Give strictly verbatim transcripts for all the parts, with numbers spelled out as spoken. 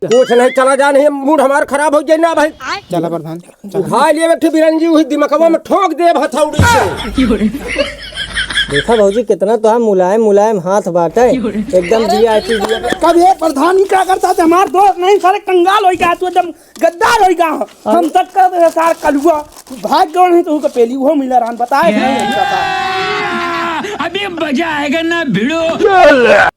कुछ नहीं, चला जा, नहीं मूड हमार खराब हो जाए ना भाई। चला प्रधान, चला। उठा लिए बैठे बिरंजी, वही दिमकवा में ठोक देब हथौड़ी से। देखा भौजी, कितना तो हम मुलायम मुलायम हाथ बाटे, एकदम VIP VIP। कब ये प्रधान जी का करता था, हमार दोस्त नहीं, सारे कंगाल हो गया, तू एकदम गद्दार हो गया। हम तक कर दे सार कलुआ, तू भाग गयो नहीं तो उनका पहली वो मिला रान बताए नहीं हमका था। अभी मजा आएगा ना भिड़ो।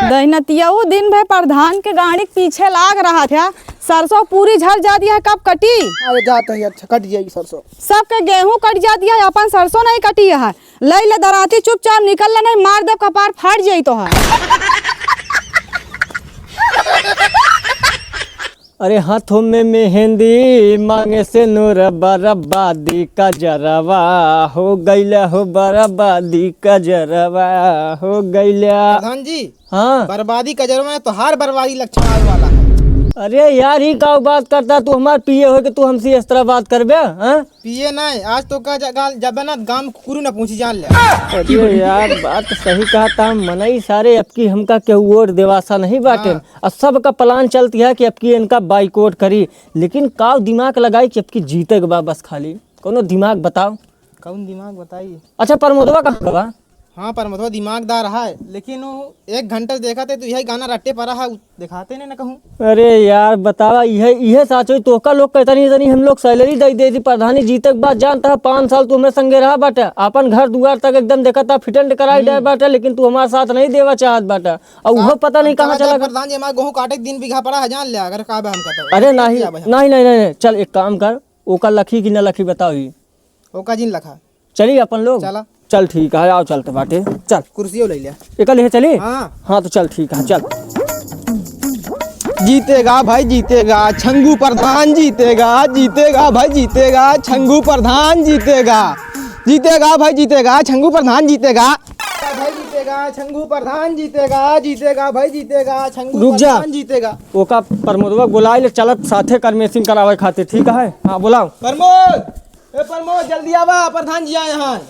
दहिनतिया ऊ दिन भर प्रधान के गाड़ी के पीछे लाग रहा था, सरसों पूरी झर जाती है, कब कटी? अरे जात है, अच्छा कट जाएगी सरसों। सबके गेहूं कट जाती है, अपन सरसों नहीं कटी है। लई ले दराती, चुपचाप निकल ले, नहीं मार देब कपार फाट जाई तोहार। अरे हाथों में मेहंदी, मांगे से नूर, बर्बादी का जरवा हो गइल हो, बर्बादी का जरवा हो गइल। प्रधान जी, हाँ। बर्बादी का जरवा है, तोहार बर्बादी लक्षण आवे वाला है। अरे यार, ई का बात करता तू? हमार पिए हो कि तू हमसे इस तरह बात करबे, हाँ? पिए नहीं, आज तो का जगह जबे ना गांव कुकुर ना पूछी जान ले। अरे यार, बात सही कहा था मनई सारे, अब की हमका केहू वोट देवासा नहीं बाटे। हाँ। और सबका प्लान चलती है कि अब की इनका बाइकआउट करी, लेकिन काव दिमाग लगाई कि अब की जीते के बा बस खाली। कोनो दिमाग बताओ। कौन दिमाग बताई? अच्छा, प्रमोदवा कहाँ बा? हाँ, प्रमोदवा दिमागदार है, लेकिन वो एक घंटे से देखा थे तो यही गाना रट्टे पड़ा है, उ दिखाते नहीं ना कहूँ। अरे यार, बतावा, इहे, इहे साचो ही तोहका लोग कहता नहीं, इतनी हम लोग सैलरी दे दे दी प्रधानी जीते के बाद। जानता है, पाँच साल तू हमरे संगे रहा बाटे, अपन घर दुआर तक एकदम देखा था, फिट एंड कराई दे बाटे, लेकिन तू हमारे साथ नहीं देवा चाहत बाटे। और वो हाँ, पता नहीं हम कहाँ कहा था चला गया। प्रधान जी, हमारे गेहूँ काटे के दिन बीघा पड़ा है, जान ले, अगर का बा हम कहता। अरे नहीं, क्या बा हम? नहीं, नहीं, नहीं, नहीं, चल एक काम कर, ओका लखी कि न लखी बताओ ही। ओका जिन लखा। चली अपन लोग? चला। चल ठीक है, आओ चलते बाटे, चल। कुर्सियों ले लिया। एका लेहे चली? हाँ। हाँ तो चल ठीक है, चल। जीतेगा भाई जीतेगा, छंगू प्रधान जीतेगा, जीतेगा भाई जीतेगा, छंगू प्रधान जीतेगा, जीतेगा भाई जीतेगा, छंगू प्रधान जीतेगा। भाई जीतेगा, छंगू प्रधान जीतेगा, जीतेगा भाई जीतेगा, छंगू रुक जा। प्रधान जीतेगा। ओका प्रमोदवा बुलाई ले, चलत साथे करमेसिंग करावे खातिर, ठीक है? हाँ, बुलाओ। प्रमोद, ए प्रमोद, जल्दी आवा, प्रधान जी आए हैं।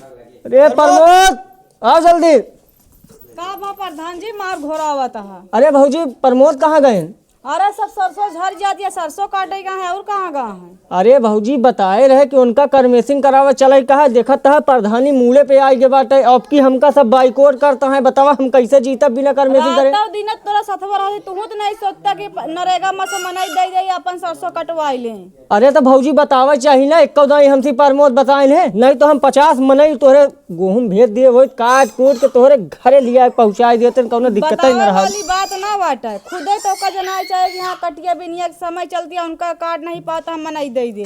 अरे प्रमोद। प्रमोद, आओ जल्दी। का बा प्रधान जी, मार घोरावत हा? अरे भौजी, प्रमोद कहाँ गए? अरे सब सरसों झर जाती है, सरसों काटे गए हैं, और कहाँ गए हैं? अरे भौजी, बताए रहे कि उनका करमेसिंग करावे चले कहा, देखत है प्रधानी मूड़े पे आइ गए बाटे, अब की हमका सब बाइकआउट करता है, बतावा हम कैसे जीतब बिना करमेसिंग करे? रातौ दिन तोरा सथवा रहती, तू तो नहीं सोचता कि प-, नरेगा में से मनई दे दे, अपन सरसों कटवाई ले। अरे तो भौजी बतावे चाही ना, एको दाई हमसे प्रमोद बताए ले, नहीं तो हम पचास मनई तोहरे गोहूँ भेज दिए, वही काट कूट के तोहरे घरे लिया के पहुँचाए देते, कौनो दिक्कत ही न बतावे रहा। वाली बात ना बाटे, खुदे तो का जनाए चाहे कि हाँ कटिया बिनिया के समय चलती है, उनका काट नहीं पाता, हम मनई दे दे।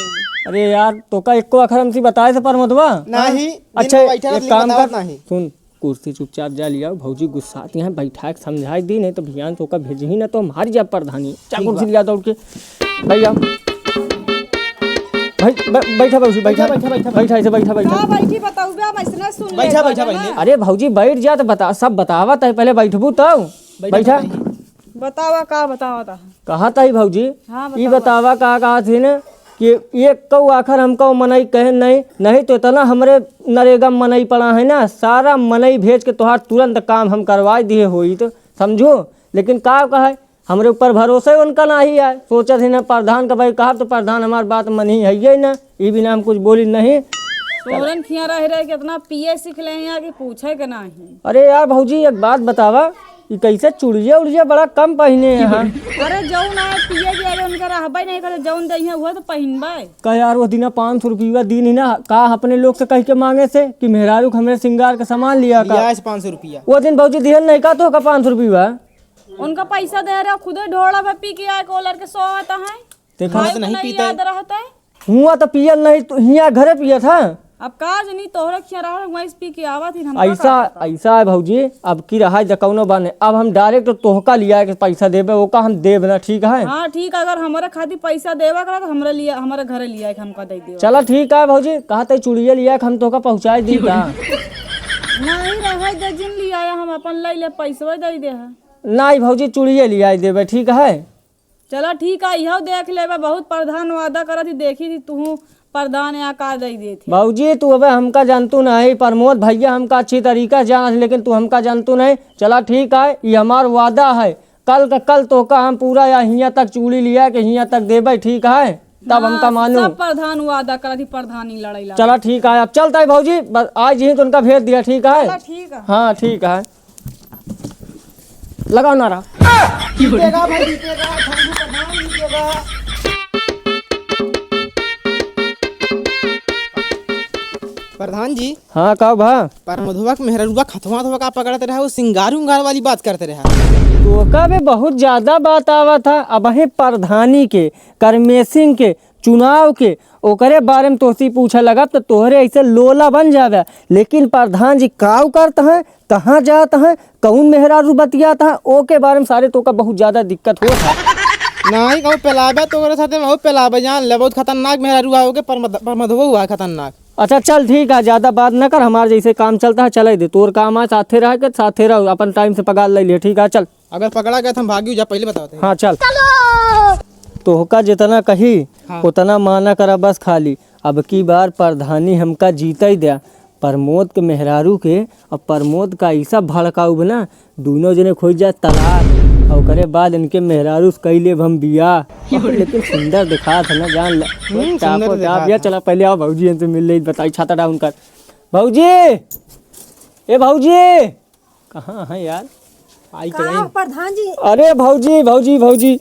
अरे यार, तो का एको अखर हमसे बताए से प्रमोदवा? नहीं, हाँ? अच्छा, दिन में बैठा एक रहत, काम बतावत कर, नहीं। सुन, कुर्सी चुपचाप जा लिया, भौजी गुस्साती हैं, बैठा के समझाई दी, नहीं तो भियान तो का भेजही ना तो हम हार जा प्रधानी। चल ठीक कुर्सी बा। लिया दौड़ के। भैया। भाई, ब-, बैठा भौजी, बैठा। बैठा, बैठा, बैठा। बैठा, ऐसे बैठा, बैठा। का बैठी बताऊ बे, हम ऐसने सुन बैठा, ले बैठा, जाना। बैठा। अरे भौजी बैठ जा तो बता, सब बतावत है, पहले बैठबू तब। बैठा, बैठा। बैठा। बतावा का बतावा ता। कहा ताई भौजी, हाँ, ई बतावा। बतावा का कहा थी न कि एक कौ आखर हमको मनई कहे नहीं, नहीं तो इतना हमरे नरेगा मनई पड़ा है ना, सारा मनई भेज के तोहार तुरंत काम हम करवाए दिए होई तो समझो। लेकिन का कहे, हमरे ऊपर भरोसा ही उनका नहीं है। सोचत ही ना प्रधान का भाई कहा तो प्रधान हमार बात मन ही है ये ना, ई बिना हम कुछ बोली नहीं। तोहरन खिया रह रहे कितना पिए सीख ले हैं कि पूछे के नहीं। अरे यार भौजी, एक बात बतावा, ई कैसे चुड़िया उड़िया बड़ा कम पहिने हैं? अरे जौन आए पिए के आगे उनका रहबे नहीं करे, जौन दे हैं वो तो पहिनबे। का यार, वो दिना पाँच सौ रुपया दीन ही ना, का अपने लोग से कह के मांगे से कि मेहरारू के हमरे श्रृंगार के सामान लिया का? लिया है पाँच सौ रुपया। वो दिन भौजी दिहन नहीं का तो का पाँच सौ रुपया? उनका पैसा दे रहे, खुदे ढोड़ा पे पी के आए, कॉलर के सो आता है। देखा? भाई तो को नहीं नहीं पीता है। याद रहता है। हुआ तो पियल नहीं, तो हिया घरे पिया था। अब का जनी तोहरे खिया रहा, वहीं से पी के आवा थी, हम का ऐसा, करता? ऐसा है भौजी, अब की रहा है कौनो बाने, अब हम डायरेक्ट तोहका लिया के पैसा देबे, ओका हम देब ना, ठीक है? हाँ, ठीक है, अगर हमारे खातिर पैसा देवा करा तो हमरे लिए, हमारे घरे लिया के हमका दे देवा। चला ठीक है भौजी, कहा तै चुड़िया लिया के हम तोहका पहुँचाए दी का? नहीं रहे दे, जिन लिया हम अपन ले ले, पैसवे दे दे है। नहीं भौजी, चुड़िया लिया देबे, ठीक है? चला ठीक है, इहो देख लेबे, बहुत प्रधान वादा करत ही, देखी थी तू प्रधान यहाँ का दे देत ही। भौजी, तू अबे हमका जानतू नहीं, प्रमोद भैया हमका अच्छी तरीका से जानत ही, लेकिन तू हमका जानतू नहीं। चला ठीक है, ये हमार वादा है, कल का कल तोहका हम पूरा या हियाँ तक चूड़ी लिया के हियाँ तक देबै, ठीक है? तब हाँ, हमका मालूम। सब प्रधान वादा करत ही, प्रधानी लड़ाई लड़ा। चला ठीक है, अब चलता है भौजी, बस आज यहीं तो उनका भेज दिया, ठीक है? चला ठीक है। हाँ ठीक है, लगाओ नारा। जीतेगा भाई, जीतेगा, संजू प्रधान जीतेगा। प्रधान जी। हाँ, का भा? प्रमोदवा के मेहररुआ खतवा थवा का पकड़त रहा, वो सिंगार उंगार वाली बात करत रहा। तोका भी बहुत ज्यादा बात आवत है। अबहीं प्रधानी के, करमेसिंग के, चुनाव के, ओकरे बारे में तोहसे पूछे लगब त तोहरे ऐसे लोला बन जावे। लेकिन प्रधान जी काव करत हैं, कहाँ जात हैं, कौन मेहरारू बतियात हैं, ओके बारे में सारे तोका बहुत ज्यादा दिक्कत होत है। नाहीं, कहूँ पेलाबे तो ओकरे साथे महू पेलाबे, जान ले, बहुत खतरनाक मेहरारू आओगे, प्रमोद-, प्रमोदवा हुआ है खतरनाक। अच्छा चल ठीक है, ज्यादा बात न कर, हमार जैसे काम चलता है चले दे। तोर काम है साथे रह के, साथे रहो, अपन टाइम से पगार ले लिए, ठीक है चल। अगर पकड़ा गया तो हम भागी जा, पहले बतावत है। हाँ चल। तोहका जितना कही हाँ। उतना माना करा बस खाली। अब की बार प्रधानी हमका जीते ही द्या। प्रमोद के मेहरारू के, अब प्रमोद का ऐसा भड़काउब ना, दूनों जने खोज जाए तलाक, और ओकरे बाद इनके मेहरारू से कई लेब हम बियाह। लेकिन सुंदर दिखात है ना, जान ला। हम्म, सुंदर टापो टाप दिखात या है। चला पहले आओ भौजी इनसे मिल ले, बताई छाता डाउन कर। भौजी, ए भौजी, कहाँ है यार? आई तो का नहीं। प्रधान जी? अरे भौजी, भौजी, भौजी,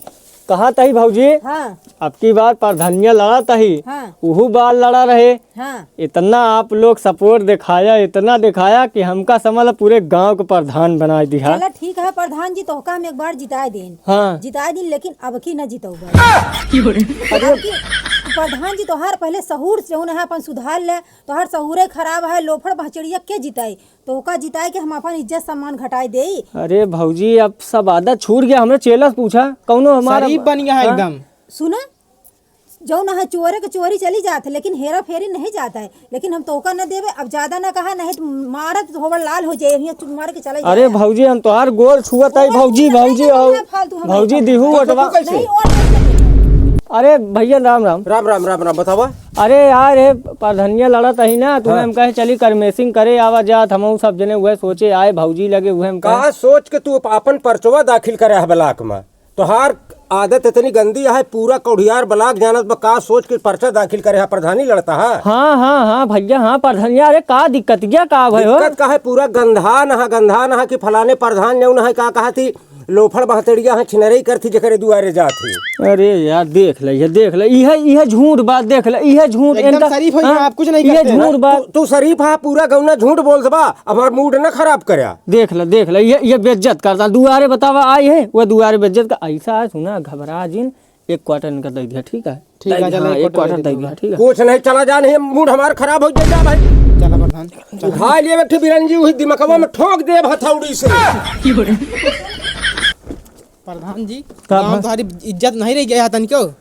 कहाँ तही भौजी? हाँ। अब की बार प्रधानिया लड़ा तही, हाँ। उहू बार लड़ा रहे। हाँ। इतना आप लोग सपोर्ट दिखाया, इतना दिखाया कि हमका समझ ला पूरे गांव के प्रधान बनाए दिहा। चला ठीक है प्रधान जी, तोहका हम एक बार जिताए देन। हाँ। जिताए दिन, लेकिन अब की न जितौबा। अरे। अब की प्रधान जी तोहार पहले सहूर से जौन है अपन सुधार ले, तोहार सहूरे खराब है, लोफड़ बहचड़िया के जिताई? तोहका जिताए के हम अपन इज्जत सम्मान घटाए देई। अरे भौजी, अब सब आदत छूट गया, हमरे चेला से पूछा, कौनो हमारा शरीफ बन गया है हाँ? एकदम। सुना, जौन है चोरे के चोरी चली जात है, लेकिन हेरा फेरी नहीं जाता है। लेकिन हम तोहका न देबे, अब ज्यादा न कहा, नहीं तो मारत होवल लाल हो जाए, हियां चुप मार के चला अरे जाए। भौजी, हम तोहार गोर छुअत है, अरे भौजी, भौजी, भौजी, भौजी, फालतू हम भौजी, नहीं दिहू करते। ओटवा। नहीं, और नहीं करते। अरे भैया, राम राम। राम राम, राम राम, बतावा। अरे यार, हे प्रधनिया लड़त ही ना, तुम्हें हाँ। हम कहे चली करमेसिंग करे आवा जात, हमहू सब जने उहे सोचे आए भौजी लगे, उहे हम कहे। का सोच के तू अपन पर्चवा दाखिल करे है ब्लॉक में? तोहार आदत इतनी गंदी है, पूरा कौड़ियार ब्लॉक जानत बा, का सोच के पर्चा दाखिल करे है, प्रधानी लड़ता है? हाँ, हाँ, हाँ, भैया, हाँ, प्रधानिया, अरे, का दिक्कतिया का भय हो? दिक्कत का है, पूरा गंधा नहा, गंधा नहा कि फलाने प्रधान जौन है, का कहा थी, लोफड़ बहतड़िया है, छिनरई कर थी, जेकरे दुआरे जात ही। अरे यार, देख ले, ये देख ले, इहे, इहे झूठ बात, देख ले, इहे झूठ, एकदम इनका, शरीफ हो, हाँ, आप कुछ नहीं इहे करते। झूठ बात। तू, तू शरीफ है, पूरा गौना झूठ बोलत बा, अब हमार मूड न खराब करया। देख ल, देख ल, ये, ये बेइज्जत करता। दुआरे बतावा आई है, वो दुआरे बेइज्जत का। ऐसा है, सुना, घबरा जिन, एक क्वार्टर इनका दे दिया, ठीक है? ठीक है, चला, हाँ, एक एक क्वार्टर क्वार्टर दे दे दिया, दिया। ठीक है? कुछ नहीं, चला जा, नहीं, मूड हमार खराब हो जाएगा भाई। चला प्रधान, चला। उठा लिए एक ठे बिरंजी, वही दिमकवा में ठोक दे हथौड़ी से। प्रधान जी, का गाँव भा- तुम्हारी इज्जत नहीं रह गया है तनिको?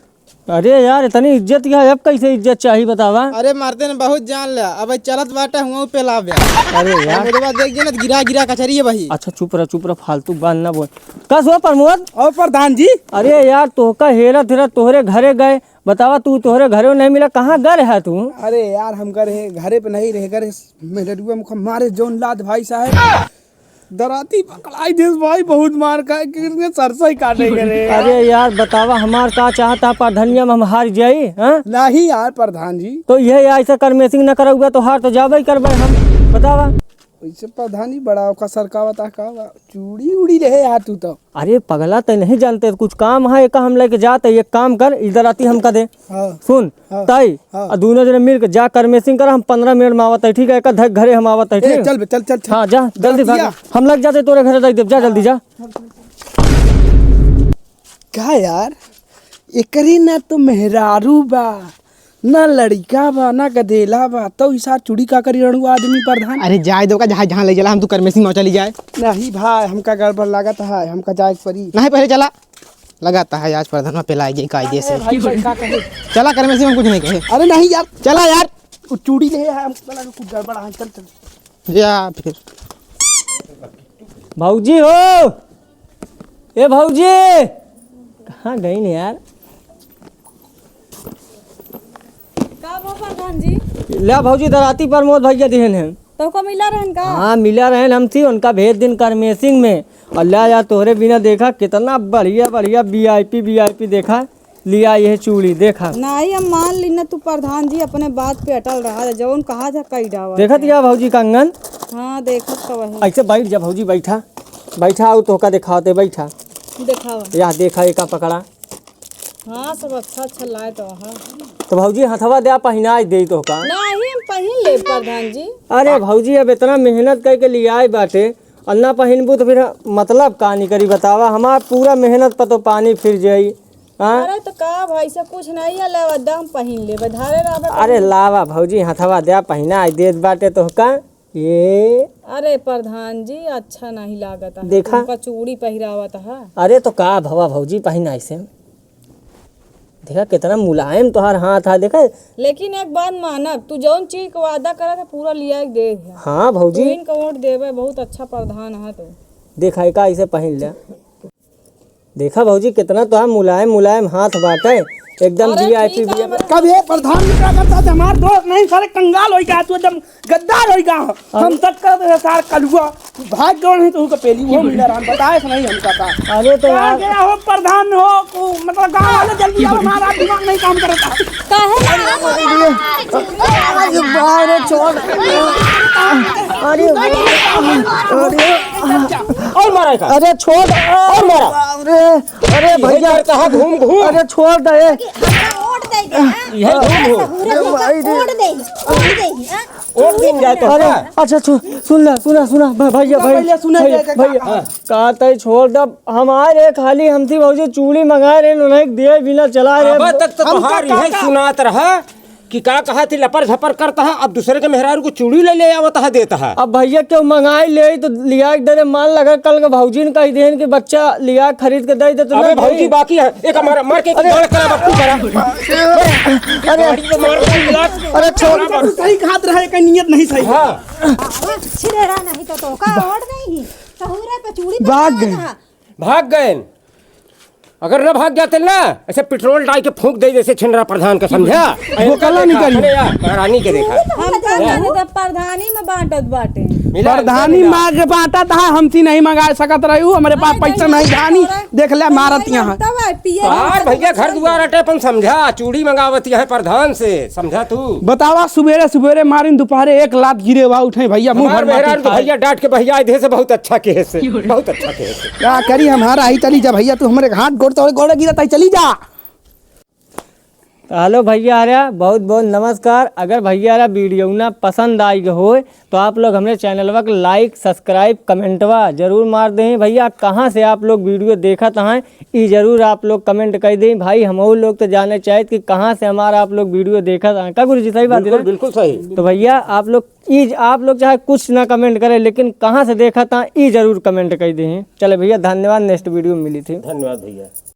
अरे यार, इतनी इज्जत क्या है? अब कैसे इज्जत चाही बतावा? अरे मारते ने बहुत जान ले, अब चलत बाटे हुआ पे लावे। अरे यार। मुडवा देख जे ना, गिरा गिरा कचरी है भाई। अच्छा चुप रह, चुप रह, फालतू बात ना बोल। का सो प्रमोद? और प्रधान जी? अरे यार, तोहका हेरत हेरत तोहरे घरे गए, बतावा तू तोहरे घरे नहीं मिला, कहाँ गए रहा तू? अरे यार, हम गए रहे, घरे पे नहीं रहे, गए रहे मेहररुआ मुखा मारे जौन लात भाई साहब। दराती पकड़ाई देस भाई, बहुत मार खाए, कितने सरसों ही काटे करे। अरे यार, बतावा, हमार का चाहता, प्रधनिया में हम हार जाई, हाँ? नहीं यार, प्रधान जी। तो ये ऐसे करमेसिंग न करउबे, तो हार तो जाबे ही करबे हम, बतावा। वैसे प्रधान जी, बड़ा ओका सरकावता का बा, चूड़ी उड़ी रहे यार तू तो। अरे पगला, तै नहीं जानते, कुछ काम है, एका हम लेके जाते, एक काम कर, इधर आती हमका दे। हाँ। सुन, हाँ। ताई, हाँ। आ दूनो जने मिल के जा, करमेसिंग करा, हम पन्द्रह मिनट में आवत है, ठीक है? एका धक घरे हम आवत है, ए, ठीक है? चल बे, चल, चल, चल। हाँ, जा, जल्दी भाग। रतिया। हम लग जाते तोरे घरे, रख देब, जा जल्दी जा। का यार, एकरे ना तो मेहरारू बा, ना लड़िका बा, ना गदेला बा, तो ई सार चूड़ी का करी रणुआ आदमी प्रधान? अरे जाए दो का, जहाँ, जहाँ ले जाला, हम तू करमेसिंग में चली जाए। नहीं भाई, हमका गड़बड़ लागत है, हमका जाए के पड़ी। नहीं, पहले चला। लगाता है आज प्रधानवा पेलाए गई कायदे से। अरे भाई, पैसा कहे। चला कर में से हम कुछ नहीं कहे। अरे नहीं यार। चला यार। वो चूड़ी ले आया, हमको लगा कुछ गड़बड़ है। चल, चल। या फिर। भौजी हो, ए भौजी, कहाँ गई ने यार? का बा प्रधान जी? ले भौजी, दराती प्रमोद भैया दिहन है। तोहका मिला रहन का? हाँ, मिला रहन हमसे, उनका भेज दिन करमेसिंग में। अल्लाह यार, तोहरे बिना देखा कितना बढ़िया बढ़िया VIP VIP देखा लिया यह चूड़ी देखा। नहीं, हम मान ली ना, तू प्रधान जी अपने बात पे अटल रहा, जौन कहा था कई डावा देखत है। या भौजी कंगन? हाँ, देखत तो वही। ऐसे बैठ जा भौजी, बैठा, बैठा, आऊ तोहका दिखाते, बैठा। दिखावा। या देखा, एका पकड़ा। हाँ, सब अच्छा अच्छा लाए तो हाँ। तो भौजी हथवा द्या, पहिनाइ देई तोहका। नहीं, हम पहिन लेब प्रधान जी। अरे भौजी, अब इतना मेहनत कइके लियाए बाटे, अउ ना पहिनबू तो फिर मतलब का निकरी बतावा, हमार पूरा मेहनत पर तो पानी फिर जाई। हाँ? अरे तो का भाई, सब कुछ नहीं है, लावा, दम पहिन लेबे, धारे रहबे अरे पहिन। लावा भौजी, हथवा द्या, पहिनाइ देत बाटे तोहका। ये अरे प्रधान जी, अच्छा नहीं लागत है। देखा। तुमका चूड़ी पहिरावत है। अरे तो का भवा भौजी, पहिनाइ से। देखा कितना मुलायम तोहार हाथ है, देखा। लेकिन एक बात मानब, तू जौन चीज के वादा करत है, पूरा लियाइ दे है। हाँ भौजी। तू इनका वोट देबे, बहुत अच्छा प्रधान है तू। देखा, एका ऐसे पहिन ले। देखा भौजी, कितना तोहार मुलायम मुलायम हाथ बाटे, एकदम अरे VIP ठीक है, VIP। मतलब कब ये प्रधान जी का करता था? हमार दोस्त नहीं, सारे कंगाल होइ गया, तू एकदम गद्दार होइ गया। हम अरे। तक कर दे सार कलुआ, भाग गए नहीं तो उनका पहली वो मिला राम बताए से नहीं हमका था। अरे तो क्या यार। गया हो प्रधान हो को, मतलब गाँव वाले जल्दी आओ, हमारा दिमाग नहीं काम करता। काहे ना? अरे बाप रे, छोड़। अरे, अरे। और मारा का? अरे छोड़। और मारा। अरे, अरे यही भैया। करता है घूम घूम। अरे छोड़ दे। हमरा वोट दे दे, हाँ? यही घूम घूम। हमरा वोट दे, वोट दे, हाँ? वोट दिन जाए तो अरे, का? अच्छा, सु-, सुन ले, सुना, सुना, भ-, भैया, सुना, भैया, पहले सुना भैया, जाए, भैया। हाँ। का तय छोड़ दे, हमारे खाली हमसी भौजी चूड़ी मंगाए रहे, उन्हें दिए बिना चला रहे। अब तक तो हम तोहार का, यही का, का? सुनात रहा। कि का कहा थी, लपर झपर करता है, अब दूसरे के मेहरारू को चूड़ी ले ले आवता है, देता है। अब भैया क्यों मंगाई ले तो लिया के दे दे, मान लगा कल के भौजी ने कही देन कि बच्चा लिया खरीद के दे दे तो अबे ना भौजी दे। बाकी है, एक मार, मार के अरे। गाड़ करा, बप्पू करा। अरे। गाड़ी को मार के मिला। अरे छोड़। तू सही खात रहे, कहीं नियत नहीं सही। हाँ। छिड़ेरा नहीं तो, तो का और नहीं। सहूरा पे चूड़ी भाग पहनावा गए। था। भाग गए। अगर न भाग जाते ना, ऐसे पेट्रोल डाल के फूंक दे जैसे छिनरा प्रधान का, समझा? वो कला नहीं करी। अरे यार, महारानी के देखा। हम तो जाने तो प्रधानी में बांटत बाटे। मिला, प्रधानी मिला। मांग के बांटत है, हमसी नहीं मंगा सकत रही हूँ, हमारे पास नहीं, पैसा नहीं, नहीं, जानी। नहीं। देख ले, मारत यहाँ। तब आए, पिए यार, नहीं भैया, घर दुआर अटे, अपन समझा, चूड़ी मंगावत है प्रधान से, समझा तू? बतावा, सुबेरे सुबेरे मारिन, दोपहरे एक लात गिरे हुआ उठे भैया, मुंह हमार भर माटी मेहरारू तो खाए। भैया डांट के भैया, आए दे से बहुत अच्छा के से, बहुत अच्छा के से। का करी, हमारा ही चली जा भैया, तू हमरे हाथ गोड़ तोड़े, गोड़े गिरत है, चली जा। तो हेलो भैया आर्या, बहुत बहुत नमस्कार। अगर भैया आर्या वीडियो ना पसंद आई होए तो आप लोग हमरे चैनलवा के like, subscribe, कमेंटवा जरूर मार दें। भैया कहाँ से आप लोग वीडियो देखत हैं, ई जरूर आप लोग कमेंट कर दें। भाई हमहू लोग तो जाने चाहित कि कहाँ से हमारा आप लोग वीडियो देखत हैं। का गुरु जी, सही बात है बिल्कुल, ना? बिल्कुल सही। तो भैया आप लोग ई, आप लोग चाहे कुछ ना कमेंट करें, लेकिन कहाँ से देखत हैं, ई जरूर कमेंट कर दें। चले भैया, धन्यवाद, नेक्स्ट वीडियो में मिली थी। धन्यवाद भैया।